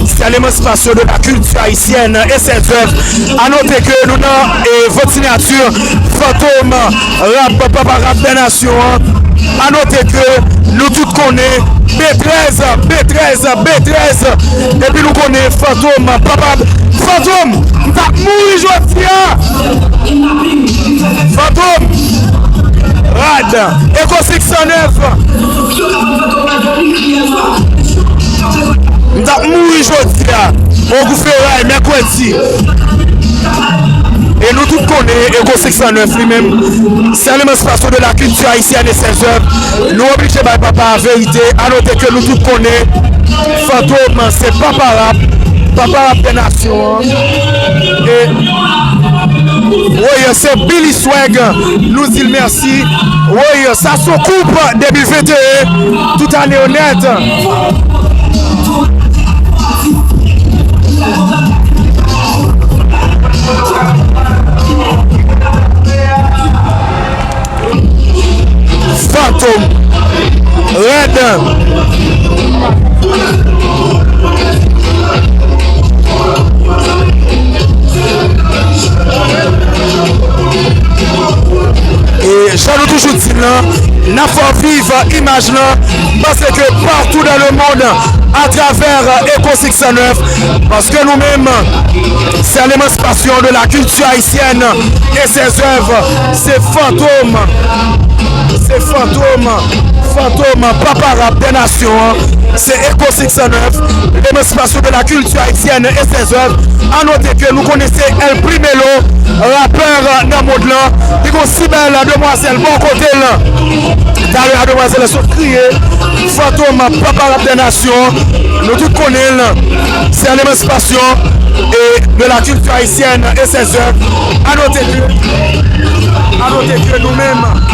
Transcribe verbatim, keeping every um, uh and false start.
C'est à l'émancipation de la culture haïtienne et ses œuvres. A note ke nou nan e, vant siyati Fantom Rap, Papa Rap dè nasyon an. A note ke nou tout konnen B trèz, B trèz, B trèz. Epi nou konnen Fantom, Papa Fantom, m t ap mouri jodi a. Fantom, Rad, Eko Six Cent Neuf. M t ap mouri jodi a. Ogou Feray, mèkredi. E nou tout konnen Ego Six Cent Neuf li menm, c'est à l'émancipation de la culture haïtienne et ses œuvres. Nou oblije bay papa a verite. A note ke nou tout konnen Fantom se papa rap, papa rap dè nasyon an. E woy, se Billy Swag, nou di l mèsi. Woy, sa se yon koup de mil venteyen, tout ane onèt. Fantom. Rèd. E jan nou toujou di l lan, n ap fè w viv imaj lan, paske partout dans le monde, atravè Eko Six Cent Neuf, paske nou menm, c'est l'émancipation de la culture haïtienne et ses œuvres, se Fantom, se Fantom, Fantom, papa rap dè nasyon an, se Eko Six Cent Neuf, l'émancipation de la culture haïtienne et ses œuvres. A note ke nou konnen se El Primero, rapè nan mond lan. Li gon si bèl demwazèl bò kote l. Talè a demwazèl la sot kriye. Fantom, papa rap dè nasyon. Nou tout konnen l. C'est l'émancipation et de la culture haïtienne et ses œuvres. A note ke, a note ke nou menm,